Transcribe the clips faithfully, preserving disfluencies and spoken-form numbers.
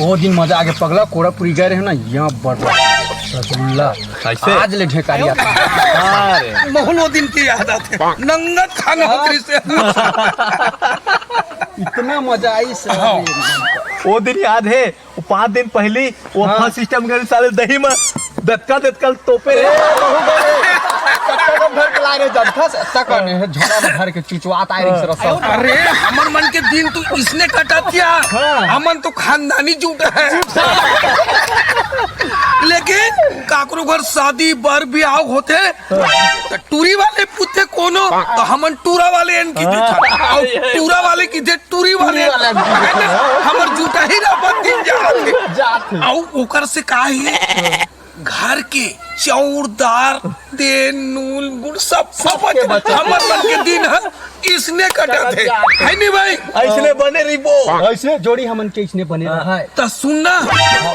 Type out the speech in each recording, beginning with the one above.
वो दिन मजा आगे पगला, कोड़ापुरी गए रहे ना, यहाँ बड़ रसगुल्ला। कैसे? आज ले ढेकारी आता। अरे। महू वो दिन के याद आथे। नंगत खाना होत रहिसे। इतना मजा आई सर। हाँ। वो दिन याद है, वो पाँच दिन पहली वो हाँ। फर्स्ट सिस्टम के साले दही में दतका दतका तोपे रे। ए, बहुत बड़े। कत्ता कम भर के ला रे, जब था से, तक ने, झोला में भर के चुचवात आए रही सरसों। अरे, हमर मन के दिन तो इसने कटा दिया। हाँ। हमन तो खानदानी जुट है। लेकिन काकरो घर शादी बर बिहाव होथे, त टूरी वाले पूछथे कोनो, त हमन टूरा वाले एन की देथन। अउ टूरा वाले की दे टूरी वाले। टूरी वाले एन की देथन। हमर जुटा ही ना बन दिन जाथे। जाथे। अउ ओकर से का ही? घर के चाउर, दार, तेल, नून, गुड़ सब, सब सबके बचत। हमर मन के दिन ह इसने कटत हे। कटत हे। है नी भाई? अइसने बने रहिबो। अइसने जोड़ी हमन के अइसने बने हाँ। रहय। त सुन ना,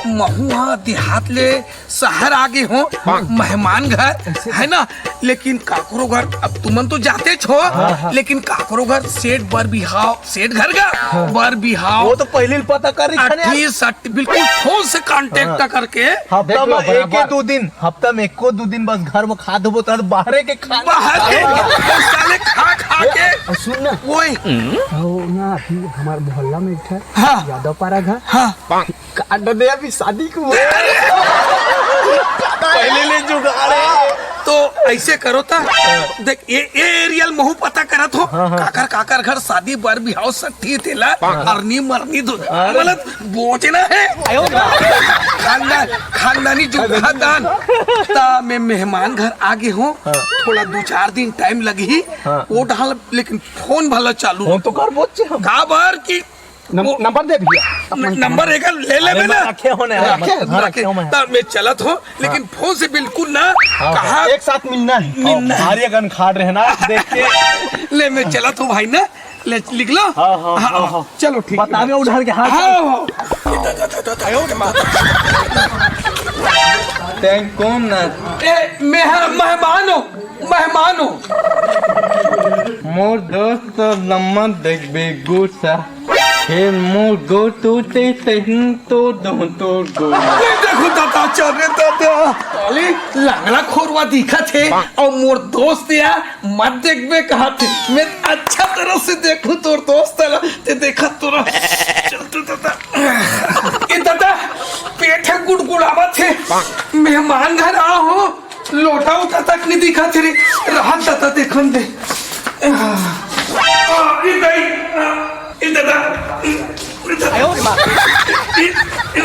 महू ह देहात ले शहर आ गे हो, मेहमान घर, है ना? लेकिन काकरो घर, अब तुमन तो जातेच हो, हाँ, हाँ। लेकिन काकरो घर सेठ बर बिहाव, सेठ घर का बर बिहाव। वो तो पहले ही पता कर रही थी ना यार। अट्ठी सट्ठी, बिल्कुल फोन से कांटेक्ट हाँ। करके। हफ्ता देख लो, में एक बराबर। दो दिन, हफ्ता में एको दो दिन बस घर में खा देबो, तो बाहरे के खाना। बाहर के साले खा खा के। ए, सुन ना। ओए। वो ना, अभी हमारे मोहल्ला में एक ठे हाँ। यादव पारा घर। हाँ। काट दे अभी शादी को। पहले ले जुगाड़ है। तो ऐसे करो ता, देख, ये, ये एरियल महू पता करत हो, हाँ, हाँ। काकर, काकर घर शादी बर बिहाव सट्ठी तेला, हाँ। अरनी मरनी दो, अरे। मतलब, बोझ ना है। आयो। खानदान, खानदानी जो खानदान। ता मैं मेहमान घर आ गे हो, हाँ। थोड़ा दो चार दिन टाइम लगही, हाँ। वो डाल, लेकिन फोन भला चालू। फोन तो कर बोचे हम। काबर की नम-, वो नंबर दे भैया। न-, नंबर एक ले लेबे अरे, ना। मैं रखे हो ना, रखे, हाँ, रखे। रखे हो मैं। तब मैं चलत हो, लेकिन हाँ। फोन से बिल्कुल ना हाँ, कहा। एक साथ मिलना है। मिलना है। भारी अगन खाड़ रहे ना, देख के। ले, मैं चलत हो भाई ना, ले लिख लो। हाँ, हाँ, हाँ, हाँ। चलो, ठीक है। बतावे उधार के हाथ। हाँ, हाँ। तैं कौन ना? ए, मैं, हाँ, मेहमान हो, मेहमान हो। मोर दोस्त तो लम्मा देखबे गुस्सा। हे मोर गो तू ते तहिन तो दो तोर गो। ये देखो दादा, चल रे दादा। साली लंगड़ा खोरवा दिखत हे और मोर दोस्त या मत देखबे कहत हे। मैं अच्छा तरह से देखूं तोर दोस्त ला, ते देखत तोरा। चल तो दादा। ए दादा, पेट ह गुड़गुड़ावत हे। मेहमान घर आ हो। लोटा उटा तक नहीं दिखा तेरे। राहत दादा देखन दे। आ, आ, ए दाई, आ, ए दादा, ए दादा। ए, ए,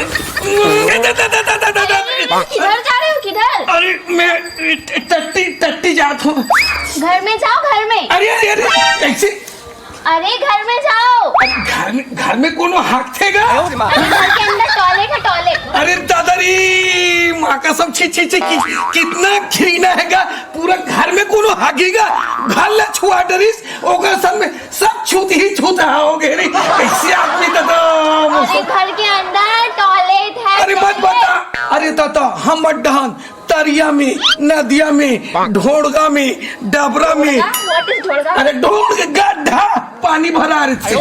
ए दादा, दादा, दादा, दादा। किधर जा रहे हो, किधर? अरे, मैं, ए, ट-, टट्टी, टट्टी जात हूँ। घर में जाओ, घर में। अरे, अरे, अरे, कैसे? अरे, घर में जाओ। अरे, घर में, घर में कोनो हांकथे गा? अरे, घर के अंदर टॉयलेट है, टॉयलेट। अरे दादा रे, माँ कसम, छी, छी, छी, कि-, कितना घृणा है गा? पूरा घर में कोनो हांकी गा? घर ला छुआ डरिस, ओकर संग में सब छूत ही छूत हो गए रे। कैसे आदमी दादा? अरे, घर के अंदर टॉयलेट है, अरे मत टॉयलेट। बता। अरे दादा, हम मत डहन। तरिया में, नदिया में, ढोड़गा में, डबरा में। ढोड़गा? What is ढोड़गा? अरे ढोड़ के गड्ढा, पानी भरा रहिथे।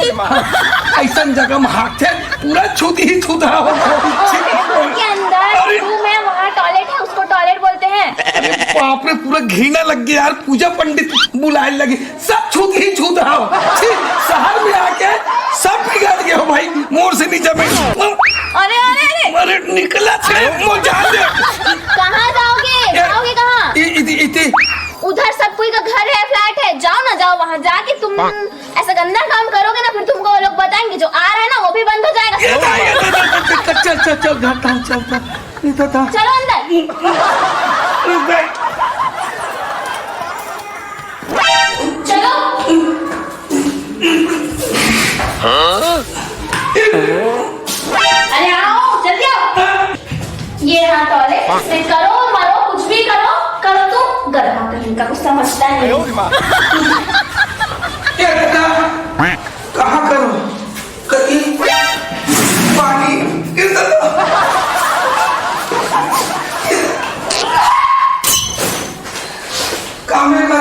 अइसन जगह में हांकथे, पूरा छूत ही छूत हो। के अंदर अरे। रूम है, वहाँ टॉयलेट है, उसको टॉयलेट बोलते हैं। अरे बाप रे, पूरा घृणा लग गया यार, पूजा पंडित बुलाए लगे। सब छूत ही छूत हो। छी, शहर में आके सब बिगाड़ गए हो भाई, मोर से नहीं जमे। अरे, अरे, अरे। अरे निकला छे, मोर जान दे। कहाँ जाओगे? ए, जाओगे कहाँ? इ-, इति, इति। उधर सब कोई का घर है, फ्लैट है, जाओ ना, जाओ वहाँ जाके तुम ऐसा गंदा काम करोगे ना, फिर तुमको वो लोग बताएंगे, जो आ रहा है ना, वो भी बंद हो जाएगा। ये ना, ये ना, ये ना, चल, चल, चल, चल, घर, घर, चल, चल। ये तो था। चलो अंदर। रुक गए। चलो। अरे आओ, जल्दी आओ। ये रहा टॉयलेट, इसमें करो, मरो, कुछ भी करो, करो तुम, गधा कहीं का, कुछ समझता नहीं। ये गधा, कहाँ करो? कहीं पानी गिर जाता। काम है का?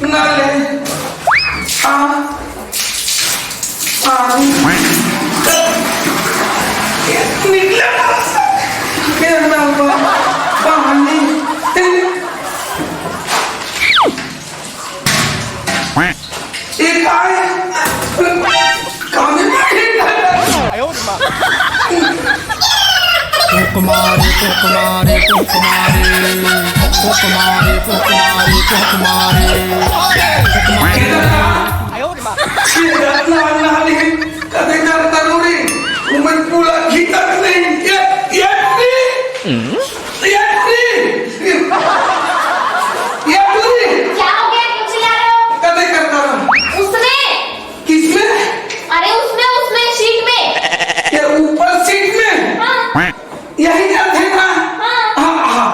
ना ले। आ, पानी। निकले। ये ना पा-, पानी। ये काय? कामे नहीं। कुमारी, कुमारी, कुमारी, कुमारी, कुमारी, कुमारी। ये रत्ना, रत्ना नहीं, कभी कर जरूरी, उम्र पूरा खींचत नहीं। ये, ये टूरी, ये टूरी, ये टूरी। क्या हो गया? क्यों चिल्ला रहे हो? कभी कर जरूरी। उसमें। किसमें? अरे उसमें, उसमें, शीट में। ये ऊपर शीट में? हाँ। यही करथे ना? हाँ। हाँ, हाँ।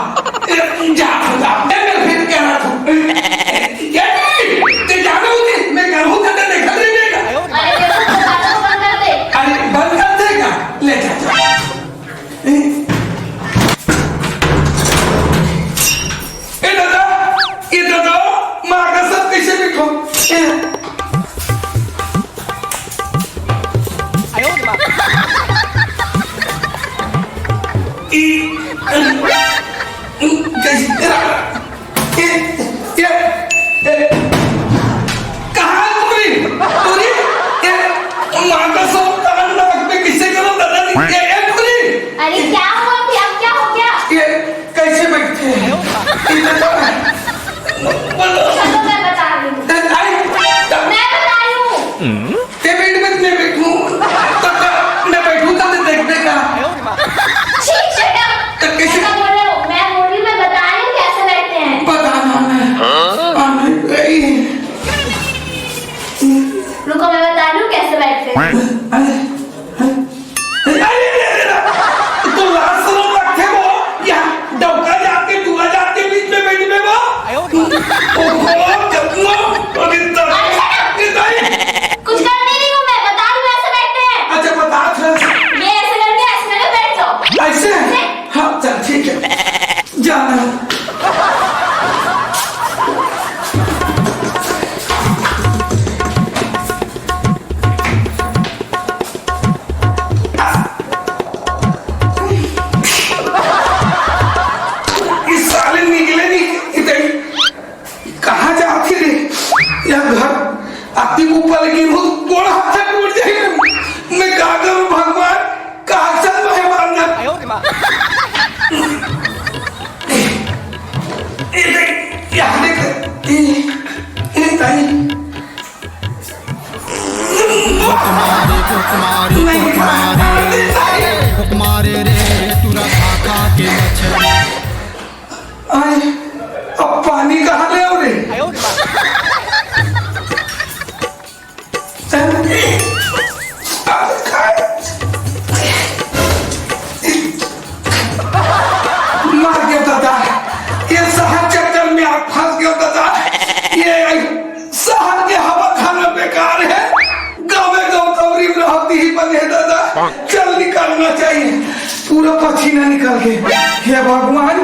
ए, जा, जा। ए, मैं फिर कह रहा था। ये नहीं, ते जाना होती, मैं कह रहा हूँ, ते देखा नहीं देगा। अरे, देखो, दरवाजा को बंद कर दे। अरे, बंद कर देगा। ले जा, जा। ए, ए दादा, ए दादा, माँ का सब कैसे बिठो? ए, ई, कैसे? ए, ए, ए, कहाँ है टुकड़ी? टुकड़ी? ए, माँ का सब कान नाक में किसे करो दादा? ए, ए, टुकड़ी? अरे क्या हुआ फिर? अब क्या हो गया? ये कैसे बैठते हैं? इधर तो है। बोलो। चलो मैं बता रही हूँ। अरे, मैं बता रही हूँ। ते बेड में मैं बैठूं, तब तक मैं बैठूं, तब तक देखने का। छी, shut up। तब कैसे? ऐसा बोल रहे हो? मैं बोल रही हूँ, मैं बता रही हूँ कैसे बैठते हैं। बताना है। हाँ? हाँ, मैं गई। रुको, मैं बता रही हूँ कैसे बैठते हैं। अरे, अरे, अरे, अरे, अरे, तो लाज शरम रखे वो, यहाँ डबका जात के, दूल्हा जात के बीच में बैठ में वो। ओहो, कितना पवित्र। अरे, shut up। ये भाई। कुछ कर नहीं रही हूँ मैं, बता रही हूँ ऐसे बैठते हैं। अच्छा, बता था। ये ऐसे करके, ऐसे करके बैठ जाओ। ऐसे? ऐसे? हाँ, चल, ठीक है। जाना। इस साले निकले नहीं, इतनी कहाँ जाती रे? यह घर अति ऊपर गिरहूँ, गोड़ हाथ टूट जाए। मैं का करूँ भगवान? का चल रहे मारना? ए, ए, देख, यहाँ देख। ए, ए, ताई। कुमारी, कुमारी, नहीं, कुमारी, ताई। कुमारी रे, तू रखा खा के मच्छर। आए, अब पानी कहाँ ले आओ रे? मार गया दादा, ये शहर चक्कर में आप फंस गए दादा। ये शहर के हवा खाना बेकार है, गाँव में गौतौरी में रहती ही बने दादा। चल निकालना चाहिए, पूरा पसीना निकल गए। हे भगवान,